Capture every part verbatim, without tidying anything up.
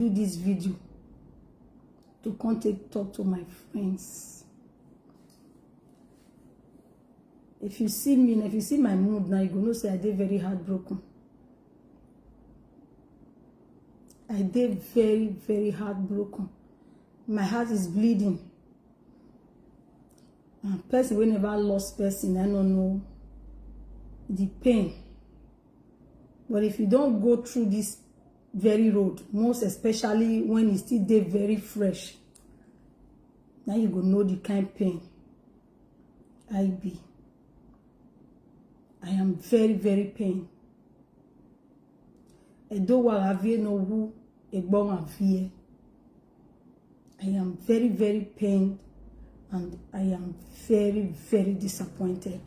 do this video to come take talk to my friends. If you see me, if you see my mood now, you go know say I dey very heartbroken. I dey very, very heartbroken. My heart is bleeding. And person wey never lost person, I don't know the pain. But if you don't go through this very road, most especially when e still dey very fresh, now you go know the kind pain I be. I am very, very pain. Edo wa avie no wu egbo wa vie. I am very, very pained and I am very, very disappointed.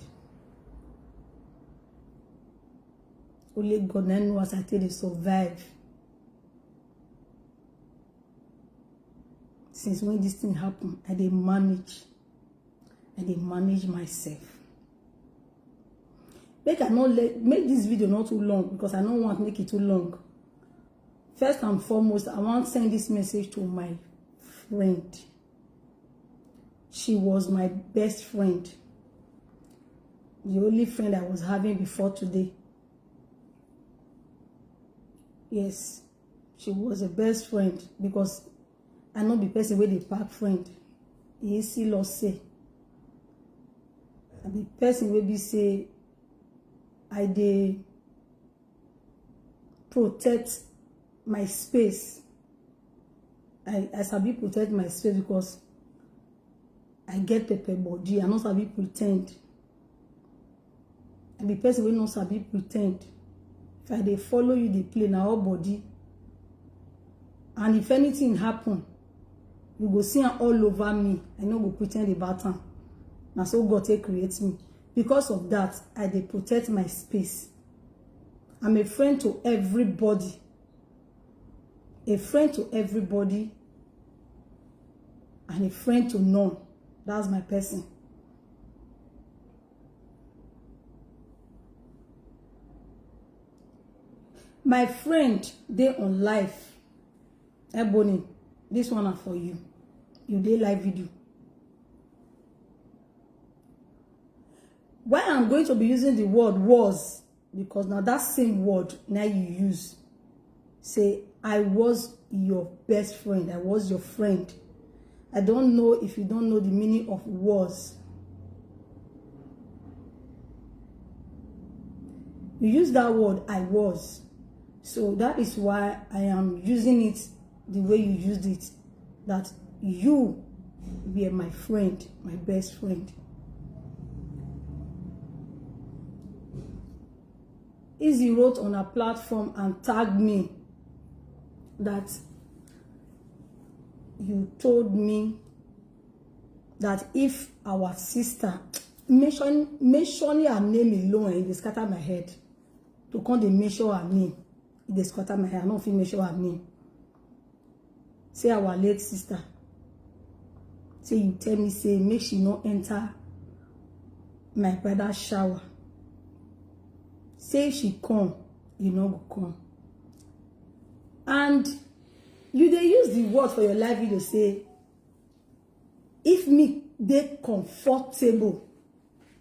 Only God na know as I take dey survive. Since when this thing happen, I dey manage. I dey manage myself. Make I not let, make this video not too long because I don't want make it too long. First and foremost, I want send this message to my friend. She was my best friend. The only friend I was having before today. Yes, she was a best friend because I no be person wey dey pack friend. He see lost say. I be person wey be say I dey protect my space. I, I sabi protect my space because I get pepper body. I no sabi pretend. I be person wey no sabi pretend. If I dey follow you dey play, na all body. And if anything happen, you go see am all over me. I no go pretend about am. Na so God take create me. Because of that, I dey protect my space. I'm a friend to everybody. A friend to everybody and a friend to none. That's my person. My friend dey on live. Ebony, this one na for you. You dey live video. Why I'm going to be using the word was, because now that same word now you use. Say, I was your best friend. I was your friend. I don't know if you don't know the meaning of was. You use that word, I was. So that is why I am using it the way you used it. That you were my friend, my best friend. Izzy wrote on her platform and tagged me that you told me that if our sister, mention, mentioning her name alone, eh, e dey scatter my head. To come dey mention her name, e dey scatter my head. I no fit mention her name. Say our late sister. Say you tell me say make she no enter my brother shower. Say if she come, you no go come. And you dey use the word for your live video say, if me dey comfortable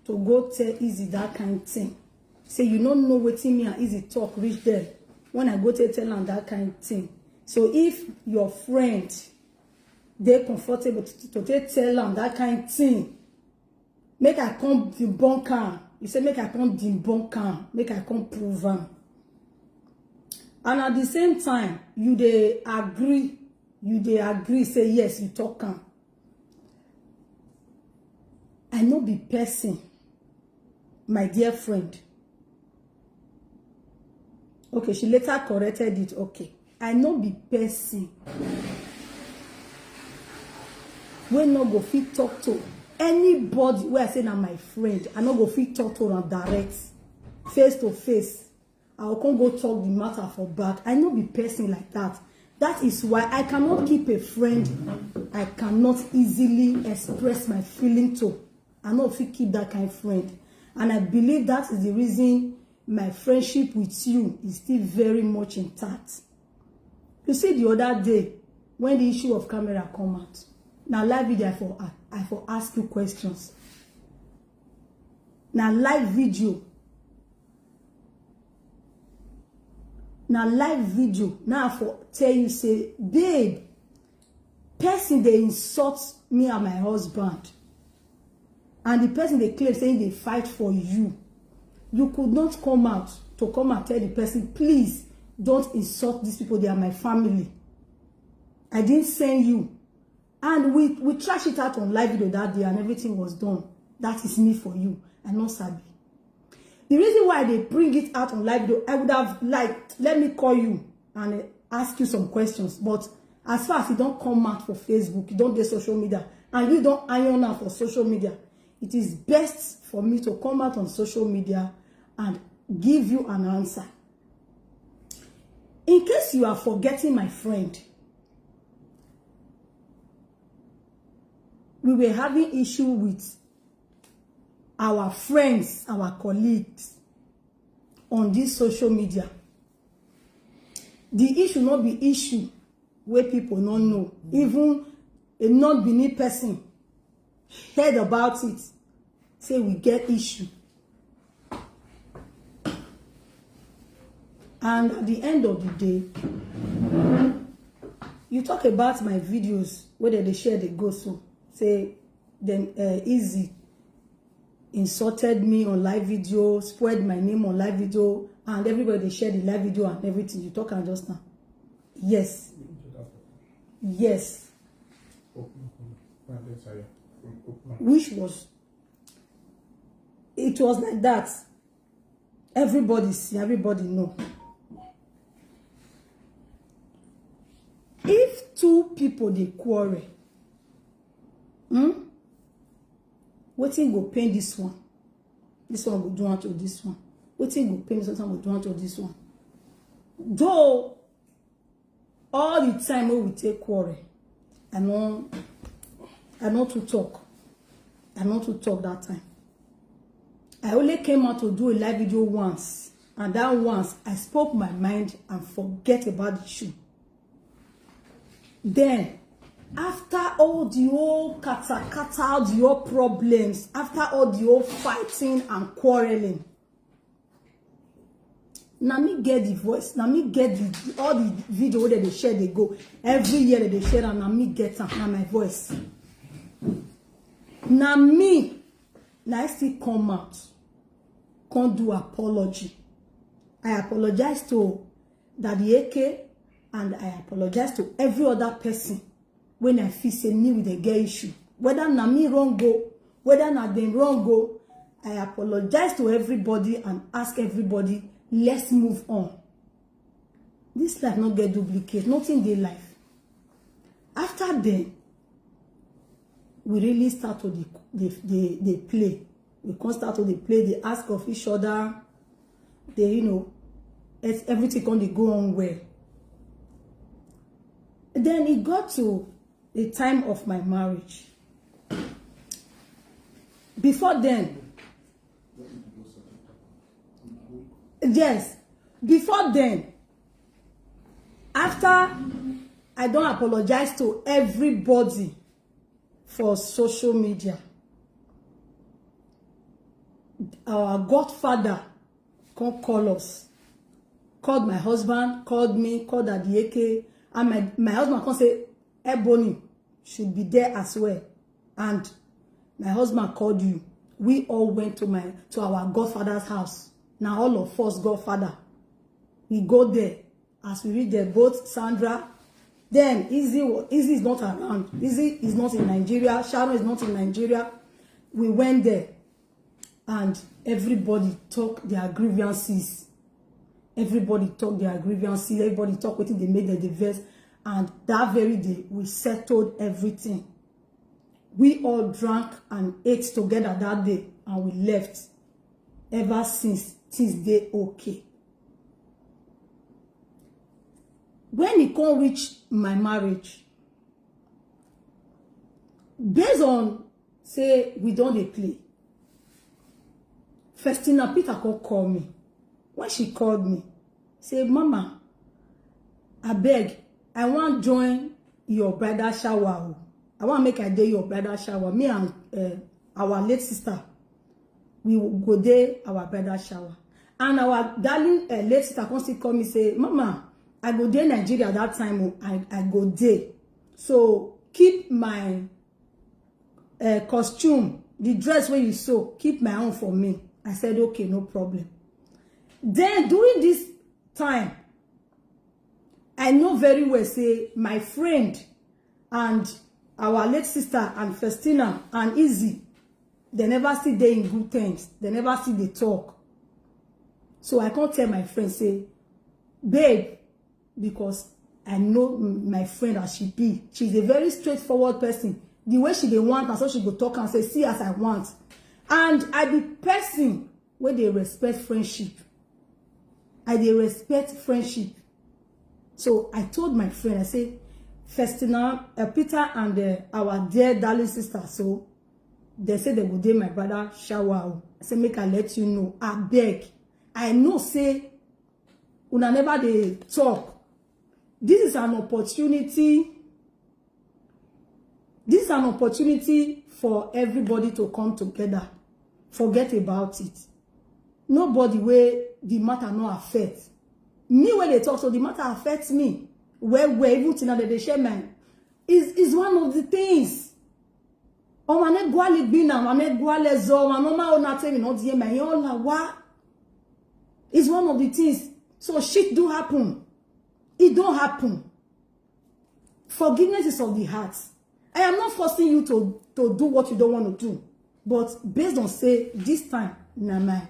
to go tell Izzy that kind thing, say you no know wetin me and Izzy talk reach there when I go take tell am that kind thing. So if your friend dey comfortable to, to take tell am that kind thing, make I come debunk am. You say make I come debunk am, make I come prove am. And at the same time, you dey agree, you dey agree say yes, you talk am. I no be person, my dear friend. Okay, she later corrected it. Okay, I no be person wey no go fit talk to anybody wey I say na my friend. I no go fit talk to am direct, face to face. I go come go talk the matter for back. I no be person like that. That is why I cannot keep a friend. I cannot easily express my feeling to. I no fit keep that kind friend. And I believe that is the reason my friendship with you is still very much intact. You see, the other day when the issue of camera come out, now live video I for I for ask you questions. Now live video. Now live video. Now I for tell you say, babe, person they insult me and my husband, and the person they claim saying they fight for you. You could not come out to come and tell the person, please don't insult these people. They are my family. I didn't send you. And we we trash it out on live video that day, and everything was done. That is me for you. I know Sabi. The reason why they bring it out on live video, I would have, like, let me call you and uh, ask you some questions. But as far as you don't come out for Facebook, you don't get social media, and you don't iron out for social media, it is best for me to come out on social media and give you an answer. In case you are forgetting, my friend, we were having issue with our friends, our colleagues on this social media. The issue not be issue where people don't know. Even a not Benin person heard about it, say we get issue. And at the end of the day, you talk about my videos, whether they share the go so. Say, then uh, Easy insulted me on live video, spoiled my name on live video, and everybody they share the live video and everything. You talk and just now. Yes. Yes. Which was, it was like that. Everybody see, everybody know. If two people they quarrel, hmm? Wetin go pain this one? This one go do unto this one. Wetin go pain this one go do unto this one. Though all the time when we take quarrel, I no, I no too talk. I no too talk that time. I only came out to do a live video once, and that once I spoke my mind and forget about the issue. Then, after all the old katakata, all the old problems, after all the old fighting and quarreling, na me get the voice, na me get the, the all the video wey dem dey share dey go every year, dem dey share am, na me get am, na my voice. Na me, na I still come out, come do apology. I apologize to Daddy A K, and I apologize to every other person when I feel say me with the girl issue. Whether na me wrong go, whether na them wrong go, I apologize to everybody and ask everybody, let's move on. This life not get duplicate, nothing dey life. After then, we really start to the the the, the play. We come start to the play, the ask of each other, they, you know, it's, everything come dey go on well. Then it got to the time of my marriage. Before then, yes, before then, after I don't apologize to everybody for social media, our godfather come call us, called my husband, called me, called Daddy A K, and my, my husband come say Ebony should be there as well. And my husband called you. We all went to my to our godfather's house. Now all of us godfather, we go there. As we reach there, both Sandra, then Easy wa- Easy is not around. Easy is not in Nigeria. Sharon is not in Nigeria. We went there, and everybody talk their grievances. Everybody talk their grievances. Everybody talk wetin dey make dem dey vex. And that very day, we settled everything. We all drank and ate together that day, and we left. Ever since, things dey okay. When e come reach my marriage, based on say we don dey play, Festina Peter come call me. When she called me, say, "Mama, abeg, I wan join your bridal shower o. I wan make I dey your bridal shower. Me and uh, our late sister, we go dey our bridal shower. And our darling uh, late sister come still call me say, "Mama, I go dey Nigeria that time o. I, I go dey. So keep my uh, costume, the dress wey you sew, keep my own for me." I said, "Okay, no problem." Then during this time, I know very well say my friend and our late sister and Festina and Izzy, they never still dey in good terms. They never still dey talk. So I come tell my friend say, "Babe," because I know m- my friend as she be. She's a very straightforward person. The way she dey want am, so she go talk and say, "See as I want." And I be person wey dey respect friendship. I dey respect friendship. So I told my friend, I say, "Festina, uh, Peter and uh, our dear darling sister, so they say they go dey my brother shower o." I say, "Make I let you know. I beg. I know say una never dey talk. This is an opportunity. This is an opportunity for everybody to come together. Forget about it. Nobody wey the matter no affect. Me wey dey talk, so the matter affects me well well. Even till now, they dey share my is is one of the things. Ọmọ ne gwali gbina, ọmọ ne gwale zo, ọmọ no ma ona temi no die me yola wa. Is one of the things. So shit do happen. It don't happen. Forgiveness is of the heart. I am not forcing you to, to do what you don't want to do. But based on say this time, na my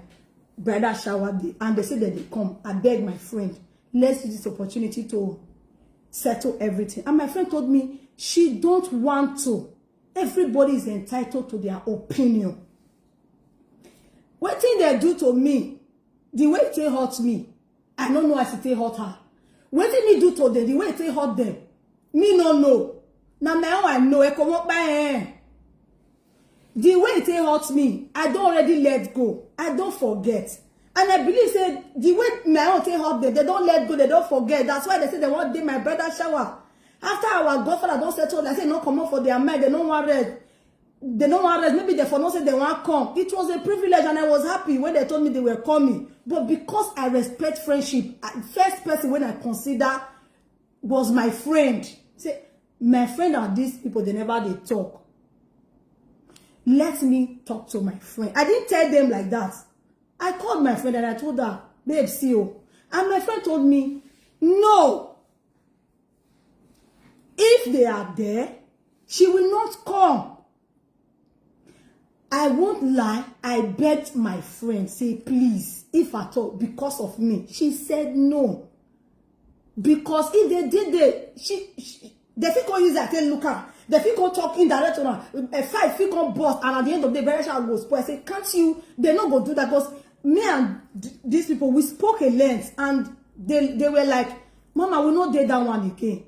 brother shower day, and they say that they come. I beg my friend, let's use this opportunity to settle everything. And my friend told me she don't want to. Everybody is entitled to their opinion. Wetin they do to me, the way they hurt me, I don't know as they hurt her. Wetin me do to them, the way they hurt them, me no know. Na my own I know. E comot by eh. The way they hurt me, I don't already let go. I don't forget. And I believe say the way my own take hurt them, they don't let go, they don't forget. That's why they say they want dey my brother shower. After our godfather don't settle, I say no come up for their mind, they no want red. They no want rest. Maybe they for no say they want come. It was a privilege and I was happy when they told me they were coming. But because I respect friendship, I, first person when I consider was my friend. Say, my friend and these people, they never they talk. Let me talk to my friend. I didn't tell them like that. I called my friend and I told her, "Babe, see you." And my friend told me, "No. If they are there, she will not come." I won't lie, I begged my friend, say, "Please, if at all, because of me." She said no. Because if they did they, she, she they fit come use that take look am. They fit come talk indirect on her. A fight fit come burst, and at the end of the day, very sure go spoil. I say, "Can't you?" They no go do that because me and th- these people, we spoke a length, and they they were like, "Mama, we no dey that one again.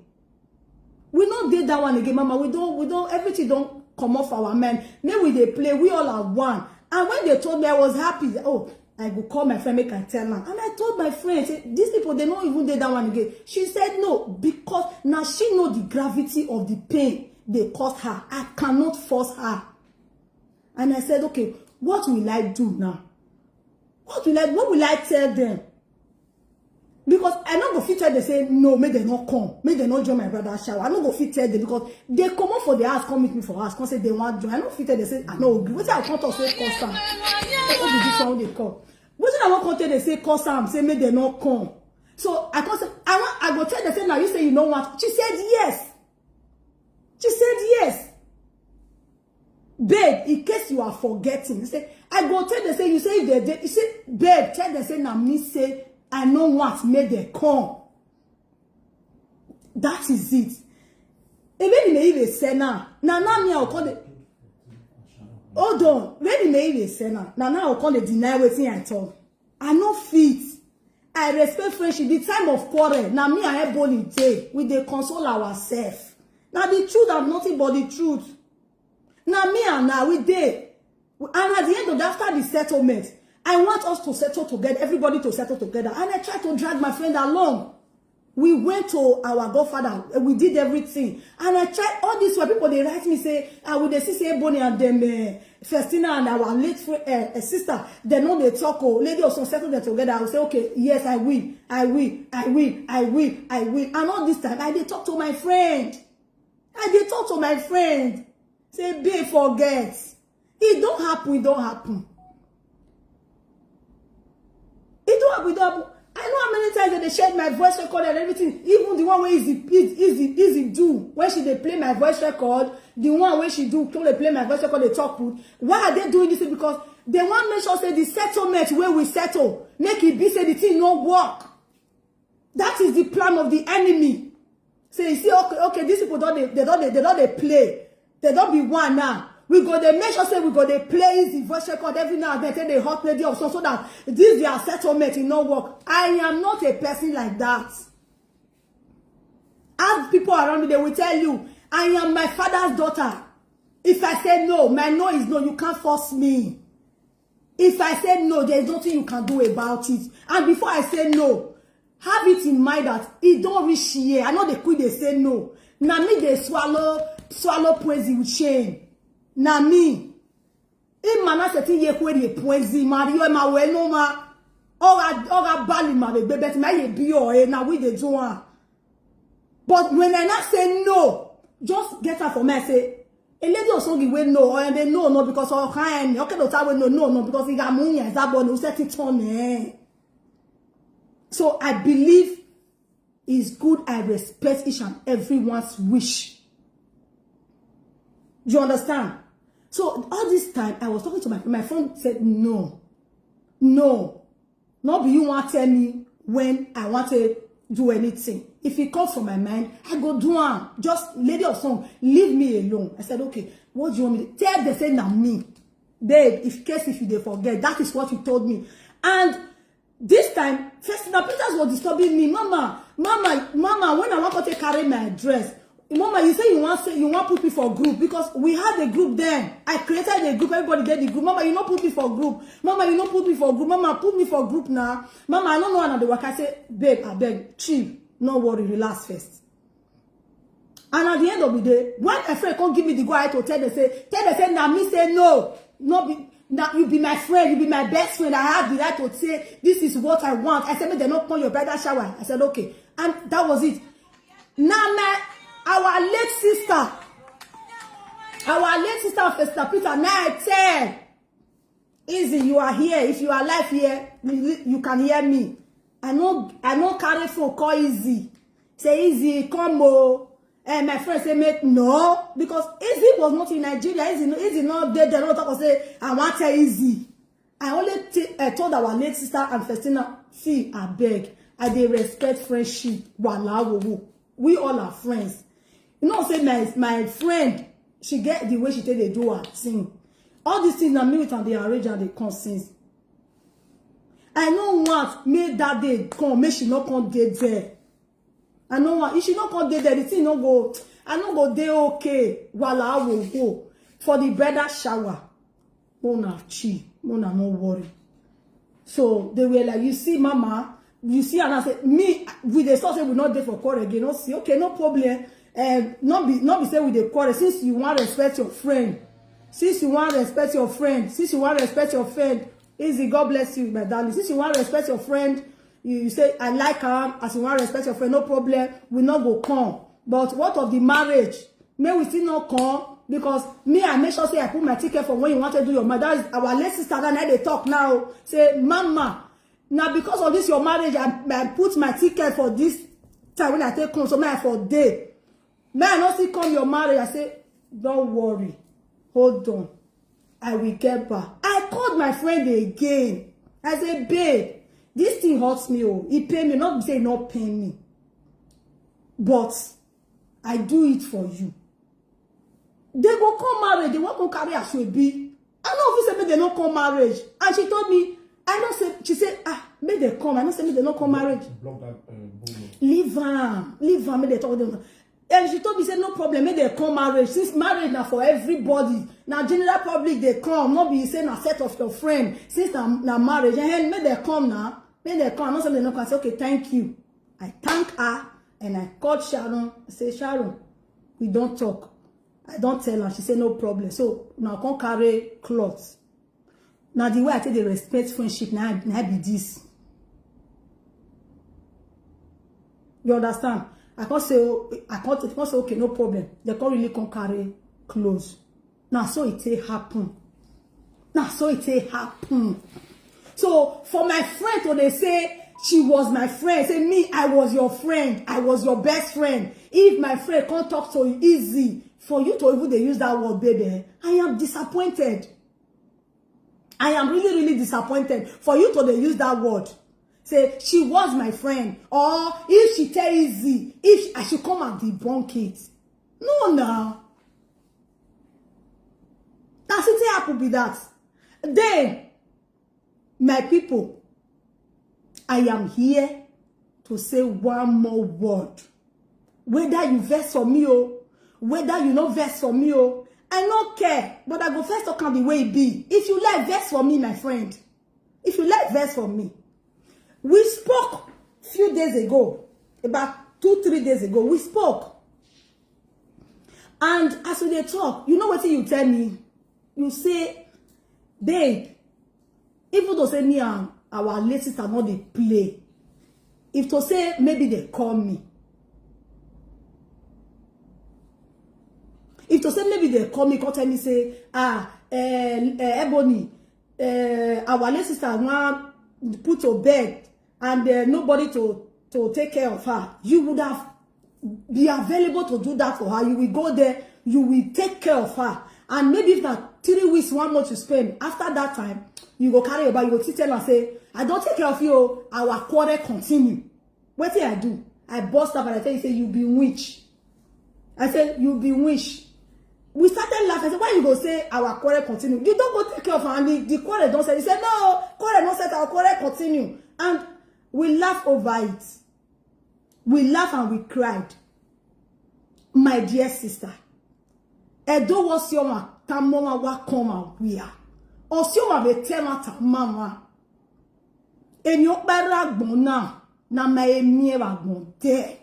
We no dey that one again, Mama. We don't, we don't, everything don't come off our mind. Make we dey play, we all are one." And when they told me, I was happy. Oh, I go call my friend, make I tell her. And I told my friend, say, "These people, they no even dey that one again." She said no, because now she know the gravity of the pain they caused her. I cannot force her. And I said, "Okay, what will I do now? What will I, what will I tell them?" Because I no go fit tell them say no, make they not come, make they not join my brother shower. I no go fit tell them because they come up for the house, come meet me for house, come say they want join. I no fit tell them say I no agree. Wetin I come talk say cause am? What be this one they call? Wetin I wan come tell them say cause am? Say make they not come. So I come say I want. I go tell them say now you say you no want. She said yes. She said yes. "Babe, in case you are forgetting," he say, "I go tell them say you say they dey." He say, "Babe, tell them say na me say I no want make they come." That is it. E make me even say now. Now now me I go call the hold on. When me even say now. Now now I go call the deny wetin I talk. I no fit. I respect friendship. The time of quarrel, now me and Ebony dey. We dey console ourselves. Now the truth and nothing but the truth. Now me and now we dey. And at the end of the, after the settlement, I want us to settle together, everybody to settle together. And I try to drag my friend along. We went to our godfather, we did everything. And I tried all this while people dey write me say, I would dey see say Bonnie and them, uh, Festina and our late friend, uh, sister, they know they talk, oh, lady or some settle them together. I will say, okay, yes, I will, I will, I will, I will, I will. And all this time, I dey talk to my friend. I dey talk to my friend. Say, babe, forget. It don't happen, it don't happen. It don't happen, it don't happen. I know how many times that they shared my voice record and everything. Even the one where easy, easy, easy do. When she dey play my voice record, the one where she do, come dey play my voice record, they talk good. Why are they doing this? Because they want make sure say the settlement where we settle, make it be say the thing no work. That is the plan of the enemy. Say, you see, okay, okay, these people don't they, they don't they, they don't they play. They don't be one now. We go they make sure say we go they play easy voice record every now and then. Say they hot lady of so so that this their settlement in no work. I am not a person like that. As people around me, they will tell you, I am my father's daughter. If I say no, my no is no. You can't force me. If I say no, there is nothing you can do about it. And before I say no, have it in mind that it don't reach here. I know they quit, they say no. Now me they swallow swallow poison with shame. Now me. Imana seti ye kweri poison. Mario ma we no ma. Oga oga bali ma be bet ma ye bi o e na we dey do am. But when I now say no, just get her for me. I say, a lady or something will no, or they no, no, because of her and okay, no, I will no, no, no, because he got money and that one who set it on eh. So I believe it's good. I respect each and everyone's wish. Do you understand? So all this time I was talking to my my friend said no, no, not be you want tell me when I want to do anything. If it comes from my mind, I go do am. Just lady of song, leave me alone. I said, okay, what do you want me to tell? They say na me. Babe, if case if you dey forget, that is what you told me. And this time, Festina Peters was disturbing me. Mama, mama, mama, when I want to take carry my dress, mama, you say you want say you want put me for group because we had a group then. I created a group, everybody did the group. Mama, you not put me for group. Mama, you not put me for group. Mama, put me for group now. Mama, I don't know another work. I say, babe, I beg, chill, no worry, relax first. And at the end of the day, when my friend come give me the go ahead to tell them say, tell them say, now me say no, no be now you be my friend, you be my best friend. I have the right to say this is what I want. I said, make them not call your brother shower. I said, okay. And that was it. Now my our late sister, our late sister of Esther Peter, now I tell Easy, you are here. If you are live here, you can hear me. I know I know carry phone call Easy. Say Easy, come oh. And my friend say make no because Easy was not in Nigeria. Easy, Easy not there. They don't talk say I want to Easy. I only t- I told our late sister and Festina, see, I beg. I dey respect friendship. Wala wo wo. We all are friends. You know, say my my friend, she get the way she take dey do her thing. All these things na me with am dey arrange and dey come since. I no want make that day come, make she no come dey there. I no want if she no come dey there, the thing no go. I no go dey okay. Wala wo go for the bridal shower. Mona chi, Mona no worry. So they were like, you see, Mama, you see, and I said, me, we dey talk say we not dey for quarrel again. No see, okay, no problem. Um, not be not be say we dey quarrel since you want respect your friend. Since you want respect your friend, since you want respect your friend, Easy, God bless you, my darling. Since you want respect your friend, you, you say I like her as you want respect your friend, no problem. We not go come. But what of the marriage? May we still not come because me I make sure say I put my ticket for when you want to do your marriage. That is our late sister that I dey talk now. Say, Mama, now because of this your marriage, I, I put my ticket for this time when I take come. So now I for day. May I not still come your marriage. I say, don't worry, hold on, I will get back. I called my friend again. I say, babe, this thing hurts me. Oh, it pain me. Not say it not pain me, but I do it for you. They go come marriage. They want to carry as we be. I know if you say me they not come marriage, and she told me I know say she said ah make they come. I know say me they not come marriage. Block that uh, boom. Leave am, leave am. Make they talk them. And she told me say no problem. Make they come marriage since marriage now for everybody. Now general public they come. Not be say na set of your friend since na na marriage. And make they come now. Make they come. I know say they not come. I say okay, thank you. I thank her and I called Sharon. I say, "Sharon, we don talk. I don tell her." She say, "No problem." So now come carry cloth. Now the way I take the respect friendship, now, now be this. You understand? I can't say, oh, I can't, I can't say, "Okay, no problem." They can't really come carry clothes. Now so it take happen. Now so it take happen. So for my friend to dey say she was my friend, say me, I was your friend, I was your best friend. If my friend can't talk to you easy, for you to even dey use that word, baby, I am disappointed. I am really, really disappointed for you to dey use that word. Say she was my friend, or if she tell easy, if she, I should come and debunk it. No, now. That's it happen be that. Then, my people, I am here to say one more word. Whether you vex for me, oh, whether you no vex for me, oh, I no care, but I go first talk am the way e be. If you like, vex for me, my friend. If you like, vex for me. We spoke few days ago, about two, three days ago, we spoke. And as we dey talk, you know wetin you tell me? You say, "Babe, even though say me and our late sister no dey play, if to say maybe they call me, if to say maybe they call me, come tell me say, ah, eh, eh, Ebony, eh, our late sister wan put to bed and, eh, nobody to, to take care of her," you would have be available to do that for her. You will go there, you will take care of her. And maybe if na three weeks, one month you spend, after that time, you go carry your bag, you go still tell her say, "I don take care of you, oh, our quarrel continue." Wetin I do? I burst up and I tell you say, "You be witch." I say, "You be witch." We started laughing. I said, "Why you go say our quarrel continue? You don go take care of her and the, the quarrel don set." He said, "No, quarrel no set, our quarrel continue." And we laugh over it. We laugh and we cried. My dear sister, Edo was your one, Tamoma wa koma wia. Osioma be tell her Tamama. Emi okpara gbona, na ma emie wa gbonte.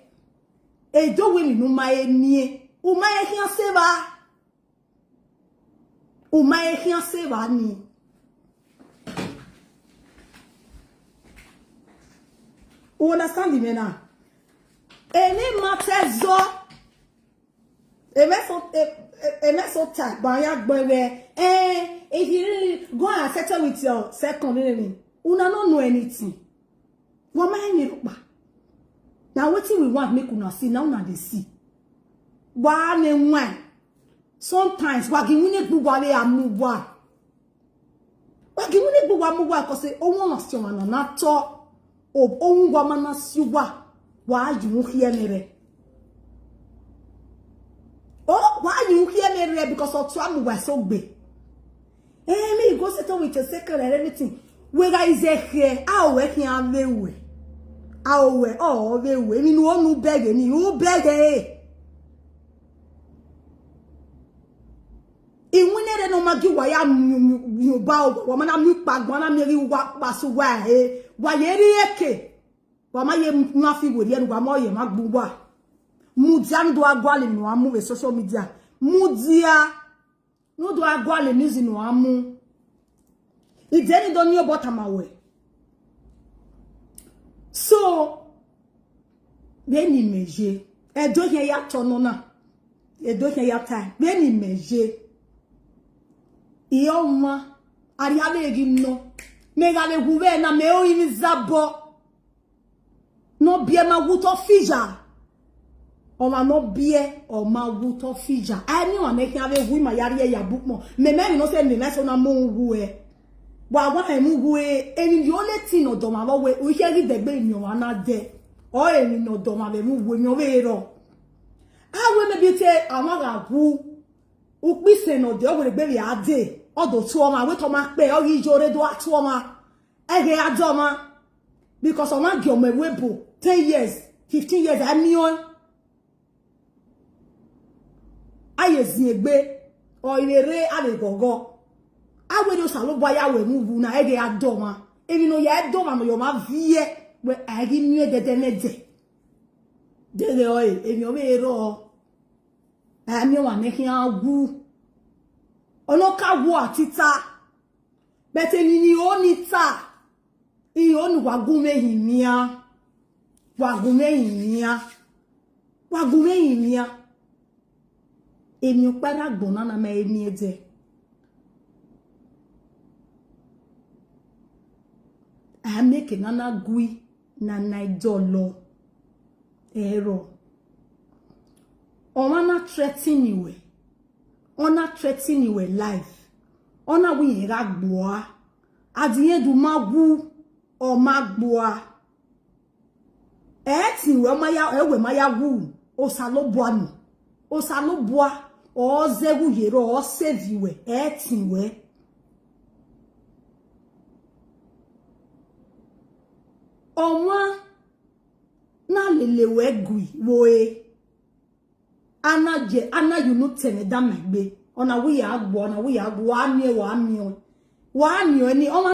Edo we mi no ma emie. O ma e hian se ba. O ma e hian se ba ni. You understand the man now? Ene matezo. Eme so, e, e, eme so ta, ba ya gbere. Eh, if you really go and settle with your second enemy, una no know anything. Wa ma emi ropa. Now wetin we want make una see, now una dey see. Wa ne wine. Sometimes wa gi wine gbu wa le amu wa. Wa gi wine gbu wa mu wa ko se o won si wa na na to. O, o won wa ma na si wa. Wa ju mu hie mere. O, wa ju hie mere because o to amu wa so gbe. Eh, me go settle with your second and everything. Wega is a here. Awe hian vewe. Awe o vewe. Mi nu onu bege ni u bege. Iwinere no magi wa ya mi ba o wa mana mi pa gwana mi ri wa pa su wa e. Wa ye ri eke. Wa ma ye nwa fi we ri en wa mo ye ma gbu wa. Mu dia ndo agwale no amu we social media. Mu dia. No do agwale mizi no amu. Ideni do ni obota mawe. So, beni meje. Edo he ya tono na. Edo he ya ta. Beni meje. Iyo ma. Ari ave gi no. Me ga le guve na me o ini zabo. No bie ma wuto fija. Oma no bie, oma wuto fija. Anyone make have a woman yari ya book mo. Me me no say me me so na mo wu e. Wa wa e mu wu e. Eni the only thing no do ma wo we. U here gi degbe mi o wa na de. O eni no do ma be mu wu mi o we ro. A we me bi te awon ga wu. U pi se no de o we gbe ri ade. O do tu oma we to ma pe o gi jore do atu oma. Ege adoma. Because ọma gi ọmọ ewebo ten years, fifteen years, emi on. Aye ziegbe, o irere ave gogo. Awe do salo bwa ya we mu bu na ege adoma. Emi no ya adoma no yo ma vie we agi mi edede nede. Dere oe, emi ome ero. Ami wa ne hian gu. Ono ka gu atita. But eni ni oni ta. I oni wa gu me himia. Wa gu me himia. Wa gu me himia. Emi okpara gbona na ma emi ede. I make nana gui na na idolo. Ero. Oma na threaten you. Ona threaten you life. Ona we ra gboa. At the end, ma gu or ma gboa. Eti we ma ya, e we ma ya gu. Osalobua no. Osalobua. O ze gu yero, o save you we. Eti we. Oma na lele we gui wo e. Ana je, ana you no tene da my gbe. Ona we ya gbo, ona we ya gbo, wa mi o, wa mi o. Wa mi o ni, oma